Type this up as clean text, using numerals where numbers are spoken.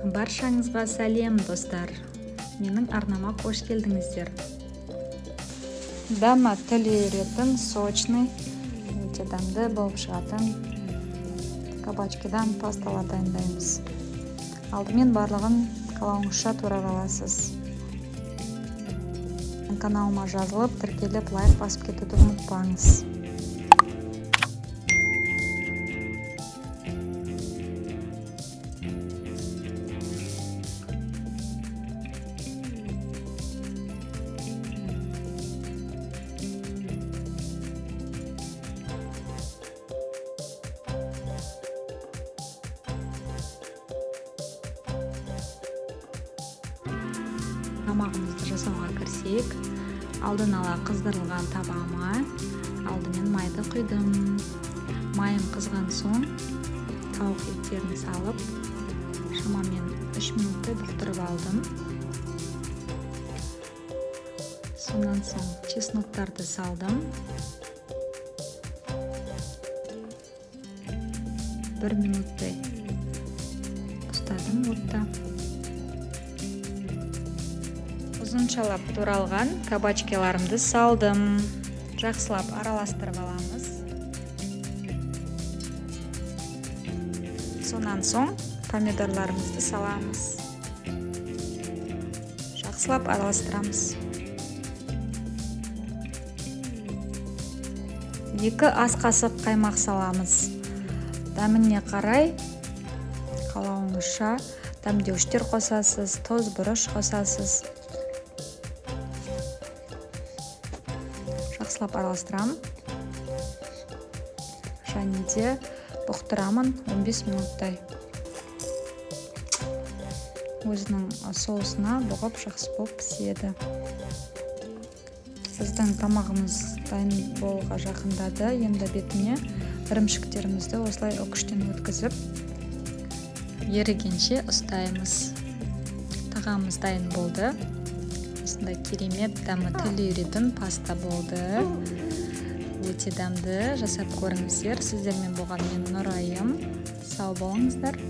Баршаңызға сәлем, достар! Менің арнама қош келдіңіздер. Дәмі тіл үйіретін, сочный, өте дәмді болып шығатын кабачкидан пасталар дайындаймыз. Алдымен барлығын қалауыңызша турап аласыз. Каналыма жазылып, тіркеліп, лайк басып кетуді ұмытпаңыз. Тамағымызды жасауға кірісейік. Алдын ала қыздырылған табама алдымен майды құйдым. Майым қызған соң тауық еттерін салып, шамамен 3 минуттай бұқтырып алдым. Сонан соң чесноктарды салдым. 1 минуттай ұстадым отта. Ұзыншалап туралған кабачкиларымды салдым. Жақсылап араластырып аламыз. Сонан соң помидорларымызды саламыз. Жақсылап араластырамыз. 2 ас қасық қаймақ саламыз. Дәміне қарай қалауыңызша дәмдеуіштер қосасыз, тұз, бұрыш қосасыз. Жақсылап араластырамын. Және де бұқтырамын 15 минуттай. Өзінің соусына бұғып жақсы болып піседі. Біздің тамағымыз дайын болуға жақындады. Енді бетіне ірімшіктерімізді осылай үкіштен өткізіп, ерігенше ұстаймыз. Тағамымыз дайын болды. Осындай керемет дәмі тіл үйіретін паста болды. Өте дәмді, жасап көріңіздер. Сіздермен болған мен Нұрайым. Сау болыңыздар.